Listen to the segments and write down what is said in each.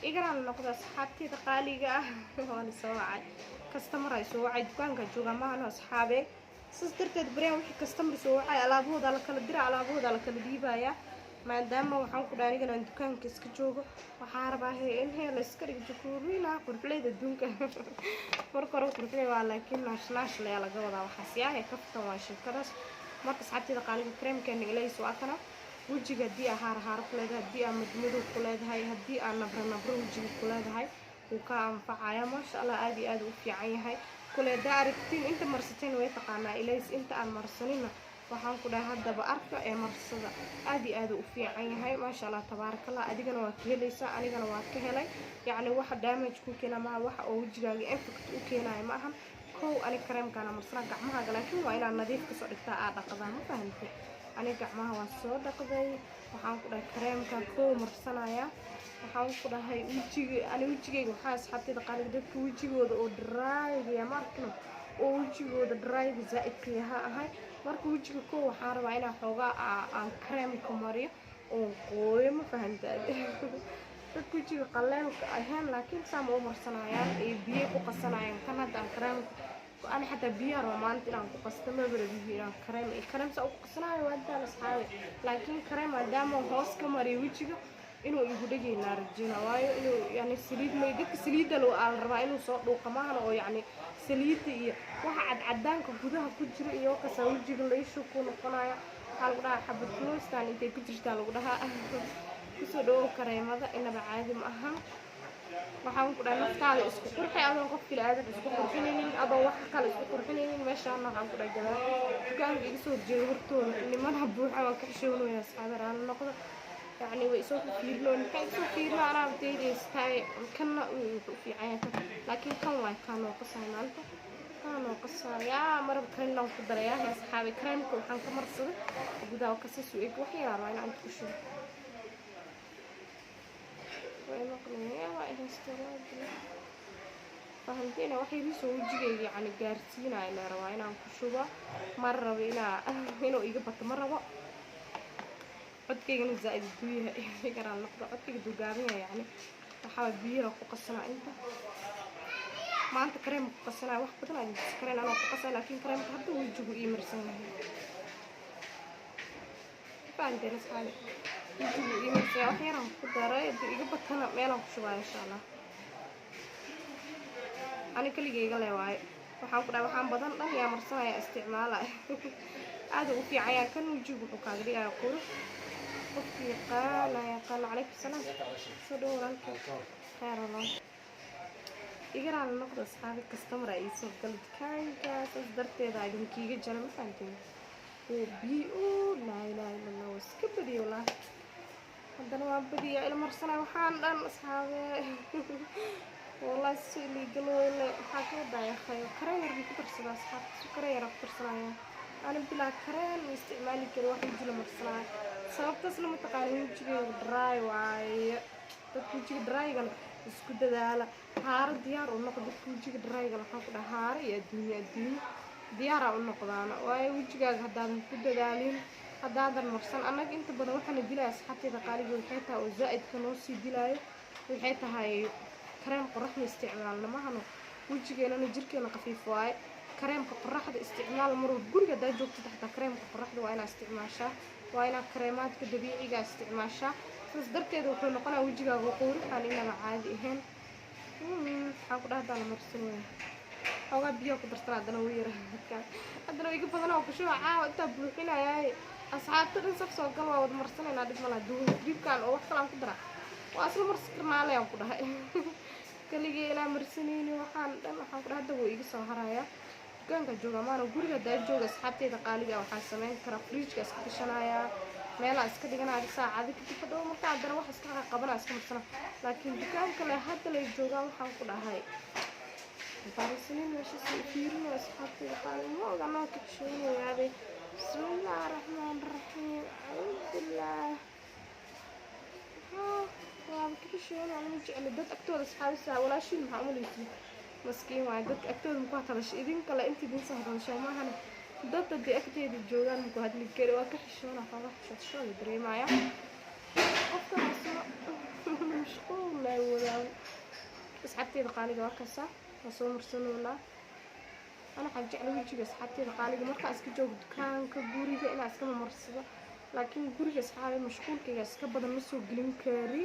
Igaraan noqda, asxaabteyda qaaliga ah. Waa la soo wacay, customer ay soo wacay, dukaanka jooga maahano, asxaabe. Sidaas darteed baryahan wixii customer soo wacay, alaabahooda la kala dira, alaabahooda la kala dhiibaya, maadaama waxaan ku dhahay anigan aan dukaanka iska joogo. Waxaa rabaa he in he la iska dhigo jukuuriina qurxleyda adduunka. Marka hore qurxley waa, laakiin naash naash layaa laga wadaa waxaas yaahe, kaftan waa sheekadaas. Marka asxaabteyda qaaliga, kareemkeena Ilays waa kana. Wejiga haddii aa haar haaro ku leedahay, haddii aa madmadow ku leedahay, haddii aa nabro nabro wejiga ku leedahay, wuu ka anfacaya. Maasha Allah, aad iyo aad u fiican yahay. Kule haddaa aragtiin, inta marsateen way taqaanaa Ilays, inta aan marsanina waxaan ku dhahay haddaba arka ee marsada. Aad iyo aad u fiican yahay, maasha Allah, tabaarakallah. Adigana waa ka helaysaa, anigana waa ka helay. Yacni waxa damage ku keena maaha, waxa oo wejigaaga effect u keenaya ma ahan. Kow ani kareemkaana marsanaa gacmahaaga, laakiin waa inaad nadiif kasoo dhigtaa, aa dhaqdaa, ma fahantay? Ani gacmaha waa soo dhaqday. Waxaan ku dhahay kareemka kow marsanaya. Waxaan ku dhahay wejiga, ani wejigayga waxaa, asxaabtayda qaaliga, dadka wejigooda oo dry-ga ma arkino, oo wejigooda dry-ga zaa'idka yaha ahay. Marka wejiga kow waxaan rabaa inaan xoogaa aan kareemka mariyo oon qooyo, ma fahantaade? Dadka wejiga qaleelka ahayn laakiin saa ma u marsanayaan ee biyo ku qasanayaan. Kan hadda aan kareemka, ani xataa biyaha raba maanta inaan ku qasto, ma barabiyo inaan kareem iyo kareem saa u qasanayo. Waa daal, asxaabi, laakiin kareem maadaama hoos ka mariyo wejiga inuu igu dhegaynaa rajina, waayo inuu yani saliid may dadka saliidda loo aa la rabaa inuu soo dhuuqa maahana, oo yacni saliidda iyo waxa cadcadaanka gudaha ku jira iyo kasaa wejiga layshu ku noqonaya. Waxaa lagu dhahaa xabad loostan intay ku jirtaa lagu dhahaa. Kusoo dhawow kareemada, inaba caadi ma ahan. Waxaan ku dhahay naftaada isku qurxi adoon qof kale aadan isku qurxinaynin, adoon wax kale isku qurxinaynin. Meeshaana waxaan ku dhahay gadaal dukaanka iga soo horjeeda hortooda nimanaha buuxa, waan ka xishoonaya, asxaabi, raali noqda. Yacni way isoo fiirino, maxay isoo fiirino, anaa daydaystay. Kanna wuxuu u fiican yahay kan, laakiin kan waay kaan noo qasay maanta, kaan noo qasayaa. Marab kareemna ku darayaa, asxaabi. Kareemka waxaan ka marsaday gudaha kasii soo eg. Wax yaraa waa inaan inta ku shubo. Way maqlaya, waa haysto fahanteena. Wax yariisoo wejigayga yacni gaarsiinaya la rabaa inaan ku shubo. Ma rabo inuu iga bato, ma rabo. Codkaygana zaa'id duu yahay, igaraan noqdo. Codkayga duu gaaban yahay, yacni waxaa biyaha ku qasanaa inta. Maanta kareem ku qasanaa, wax badan aan kareen anoo ku qasaa, laakiin kareemka hadda wejigu ii marsan yahay. Fahanteen, asxaabi? Wejigu ii marsan yahay. Wax yaraan ku daray, hadduu iga batana meelaan ku shubaa, insha Allah. Ani keligayga le waaye. Waxaan ku dhahay waxaan badan dhan yaa marsanaya, isticmaalaya. Aada u fiican yahay kan, wejigu wuxuu kaaga dhigaya qurux. Qofki yaqaana yaqaano. Calaykum salaam, soo dhow walaalkay, khayr Allah. Iga raali noqda, asxaabi, customer ay soo gala dukaanka, saas darteeda idinkiiga jara, ma fahanteen? Oo biyo oo laa ilaaha illa Allah, waa iska badiyo wallaahi. Haddana waan badiyaa ila marsanay waxaan dhan, asxaabe, wallahi si iliigalooyle. Maxaa ka wadaa khayo? Kareen yar buu ku darsadaa, asxaabta, su kareen yar ku darsanaya. Ani bilaa kareen ma isticmaali kari wax weji la marsanaayo. Sababtaasna mataqaana, wejigaygu dry waaye. Dadka wejiga dry-gana isku dadaala, haaro diyaar u noqo. Dadka wejiga dry-gana waxaan ku dhaha haaro iyo adduunyo, adduunyo diyaara u noqdaana, waayo wejigaaga haddaadan ku dadaalin, haddaadan marsan. Annaga inta badan waxaana dilaya, asxaabteyda qaaliga, waxay tahay oo zaa'idka noo sii dilaayo waxay tahay kareem qorax ma isticmaalna mahano. Wejigeenana jirkeena khafiif waaye. Kareemka qoraxda isticmaal mar walba. Guriga haddaa joogtid xataa kareemka qoraxda waa inaa isticmaashaa, waa inaa kareemaadka dabiiciga isticmaashaa. Saas darteed wuxuu noqonayaa wejigaaga quruxaan inaba caadi ahayn. Waxaan ku dhaha haddaan la marsan waaya, xoogaa biyaha ku darsan, haddana wuu yara, haddana iga badan oo kushuba. Caawa intaa buuxinayaay, asxaabta dhan saf soo gal, waa wada marsanaynaa, dhib malaha. Duutriibkan oo wax kale aan ku daraa waa isla marsi karnaale. Aan ku dhahay kaligii inaa marsanayni waxaan dhan. Waxaan ku dhahay hadda wuu iga soo harayaa. Dukaanka jooga maana, guriga haddaa jooga, asxaabteyda qaaliga, waxaan samayn karaa fridge-ka iska gashanayaa, meelaa iska dhiganaya, saacado kadib hadhow marka haddana wax iska qabanaa, iska marsana. Laakiin dukaanka le hadda lay joogaan, waxaan ku dhahay barisinin meeshaas fiirino. Asxaabteyda qaaliga, ma oga anoo ka xishoonayaabay. Bismillaah raxmaan raxiim, acuudu billaah. Waaba ka xishoona, anama jecli dad agtooda, asxaabisa. Walaashiin maxaa umalaysiin? Maskiin waaye. Dadka agtooda maku hadasha, idin kale inta idin soo hadashaa maahane, dad haddii agteeda joogaan maku hadli kari, waa ka xishoona. Xoogaa xishoodshooda dareemaya. Qofkan asna mashquul laa wadaa. Asxaabteyda qaaliga waa kasa, waa soo marsanoonaa. Ana waxaan jeclay wejiga, asxaabteyda qaaliga, markaa iska joogo dukaanka, guriga inaa iska mamarsado. Laakiin guriga, asxaabe, mashquulkayga iska badan, ma soo gelin kari.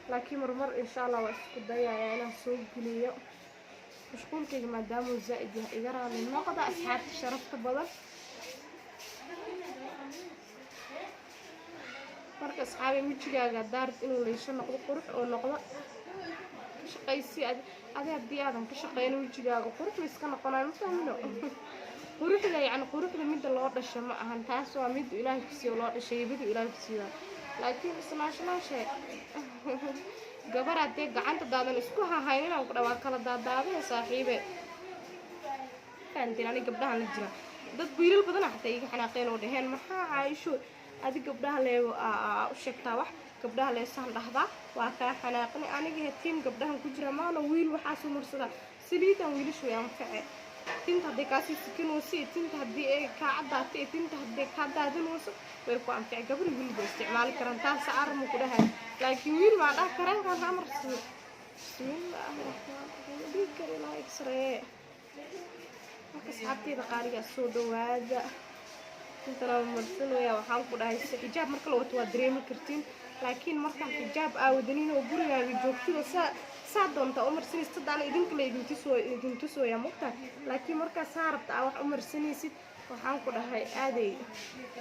Laakiin marmar insha Allah waa isku dayayaa inaan soo geliyo. Mashquulkayga maadaama uu zaa'id yahay, iga raali noqda, asxaabta sharafta badan. Marka asxaabe, wejigaaga daarid inuu leysho noqdo, qurux oo noqdo, ka shaqaysi adi. Haddii aadan ka shaqeyno, wejigaaga qurux ma iska noqonayo, ma fahmino? Quruxda, yacni quruxda midda loo dhasho ma ahan. Taas waa mid Ilaahay ku siiyo, loo dhashay, hibadu Ilaahay ku siiyo. Laakiin isnaashnaashe gabar haddee gacanta daadan isku hahayn inaan ku dhawaa kala daadaadaya, saaxiibe, fahanteen? Ani gabdhahan la jira, dad wiilal badana xataa iga xanaaqeen oo dhaheen, "Maxaa Caaisho adi gabdhaha lee u sheegtaa? Wax gabdhaha leesaan dhahdaa, waa kaa xanaaqni." Aniga tiim gabdhahan ku jira maana. Wiil waxaasuu marsadaa saliidan, wiilashu way anface. Tinta hadday kaasii sikinayso iyo tinta haddii ay kaa cadaato iyo tinta hadday kaa daadanayso, way ku anfici. Gabar wiil bay isticmaali karaan, taas carmu ku dhahay. Laakiin wiil maa dhaha kareenkan ha marsado. Bismillaahi raxmaan raxiim, dhiig kar ilaa x-ray. Marka asxaabteyda qaaligaa, soo dhawaada. Intana marsanaya waxaan ku dhahay, xijaab marka la wato waa dareemi kartiin. Laakiin markaan xijaab aa wadanin oo gurigaaga joogtid oo saa doonta u marsanaysid, hadda ana idinka la idin tusooyaa, mogtahay? Laakiin markaa saa rabta aa wax u marsanaysid, waxaan ku dhahay aaday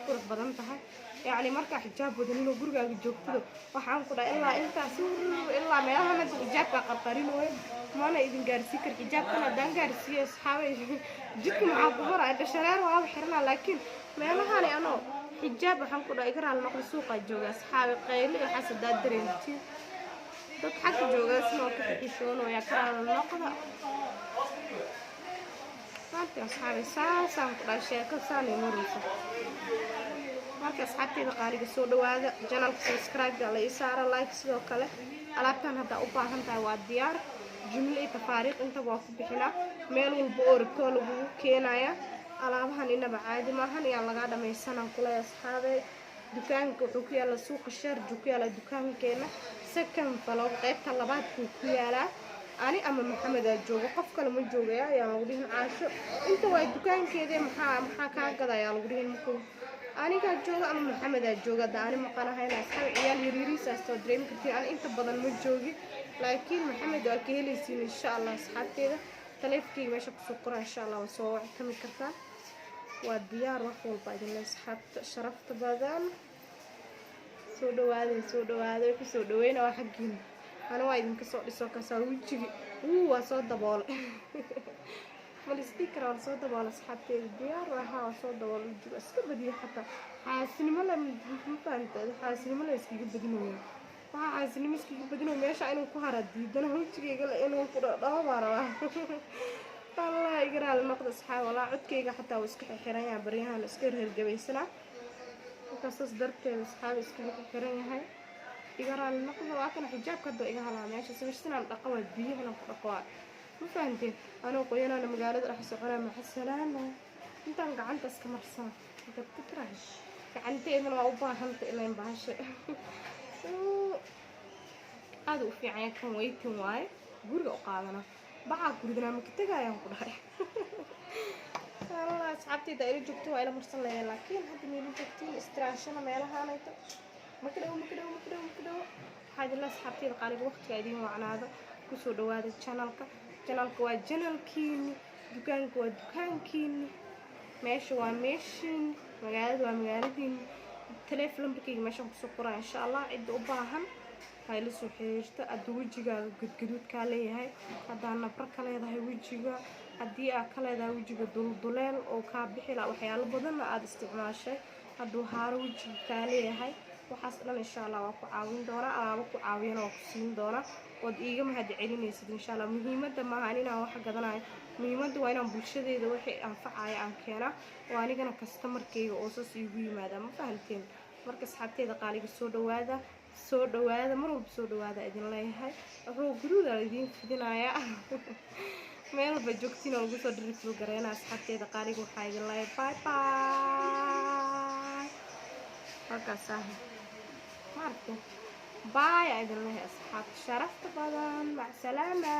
qurux badan tahay. Yacni markaa xijaab wadanin oo gurigaaga joogtido, waxaan ku dhahay ilaa intaas, ilaa meelahan hadda xijaabkaa qarqarinooyo, mana idin gaarsiin kar. Xijaabkan haddaan gaarsiiyo, asxaabay, jidka maxaa ku maraya? Dhashareer waaba xiranaa. Laakiin meelahani anoo xijaab, waxaan ku dhahay, iga raali noqda, suuqaa jooga, asxaabi. Qaylo iyo waxaas haddaad dareentiin, dad xagga jooga sidoo ka xishoonaya, ka raali noqda. Maanta, asxaabi, saasaan ku dhahay, sheeko saanay maraysa. Marka asxaabteyda qaaliga, soo dhawaada. Channelka subscribe la ii saara, like sidoo kale. Alaabtan haddaa u baahan tahay, waa diyaar. Jumlo iyo tafaariiq intaba waa ku bixinaa. Meel walba oo rabto waa lagugu keenaya. Alaabahan inaba caadi maahan, iyaan lagaa dhamaysanaan kulay, asxaabe. Dukaanka wuxuu ku yaalaa suuqa Sharju ku yaalaa dukaankeena, second floor, qaybta labaad buu ku yaalaa. Ani ama Maxamed aa joogo, qof kale ma joogaya. Ayaan lagu dhihin, "Caasho inta waa dukaankeeda, maxaa kaa gada?" Ayaa lagu dhihin. Markuu anigaa jooga ama Maxamed aa jooga, hadda ani maqanahayna, asxaab, ciyaal yaryariisaas oo dareemi kartiin, ani inta badan ma joogi. Laakiin Maxamed waa ka helaysiin insha Allah. Asxaabteeda, taleefkeyga meesha kusoo qora, insha Allah waa soo wactami kartaan. Waa diyaar wax walba idinle. Asxaabta sharafta badan, soo dhawaada, soo dhawaada. Wixii soo dhaweyna waa xaggiina. Ana waa idinka soo dhiso kasaa wejigi wuu waa soo daboolay, ma la isdhihi karaa? Waa soo daboola, asxaabteeda, diyaar ahaa, waa soo daboola wejiga. Iska badiyo xataa xaasinimo le, ma fahanta? Xaasinimo la iskaga badinaya, waxaa xaasinimo iskaga badinayo meesha inuu ku hara diidana, wejigayga le inuu ku dhadhabo baa rabaa. Allah iga raali noqda, asxaab. Walaa codkayga xataa wuu iska xixiran yahay baryahan, iska herhergabaysanaa. Markaa saas darteed, asxaab, iskaga xixiran yahay, iga raali noqda. Waa kana xijaabka hadda iga halaa meesha sawirsanaan dhaqa, waa biyahan ku dhaqo, waa ma fahanteen? Anoo qoyanana magaalada dhex soconaa, maxasalaana intaan gacanta iska marsana gabtitrash gacanteedana waa u baahanta ilayn bahasha aada u fiican yahay. Kan weytin waaye, guriga u qaadana, bacaa ku ridanaa, maka tegayaan ku dhahay. Allah, asxaabteyda ila joogto waa ila marsan lahayn, laakiin hadda meela joogtiin istiraashana meelahaanayto maka dhow, maka dhow, maka dhow, maka dhow. Waxaa idinla, asxaabteyda qaaliga, waqtiga idiin wacnaado. Kusoo dhawaada channelka. Channelka waa channelkiini, dukaanka waa dukaankiini, meesha waa meeshiini, magaalada waa magaaladiini. Taleefon lambarkayga meeshaan kusoo qoraa, insha Allah cidda u baahan ha ila soo xiriirta. Hadduu wejigaaga gadgaduud kaa leeyahay, haddaa nabro ka leedahay wejiga, haddii aad ka leedahay wejiga dulduleel oo kaa bixi laha, waxyaalo badanna aada isticmaashay, hadduu haaro wejiga kaa leeyahay, waxaas dhan insha Allah waa ku caawin doonaa. Alaabo ku caawiyana waa ku siin doonaa, ood iiga mahad celinaysid insha Allah. Muhiimadda maaha inaan wax gadanayo, muhiimadda waa inaan bulshadeeda wixii anfacaya aan keenaa, oo anigana customerkayga oo saas iigu yimaada, ma fahanteen? Marka asxaabteeda qaaliga, soo dhawaada, soo dhawaada, mar walba soo dhawaada idin leeyahay. Wuxuu guruuda idiin fidinayaa, meel walba joogtiin oo lagu soo dhiriful gareynaa. Asxaabteeda qaaliga, waxaa idin leeyahay bye bye. Halkaas ah ma aragteen? Bye aa idin leeyahay, asxaabta sharafta badan. Macsalaama.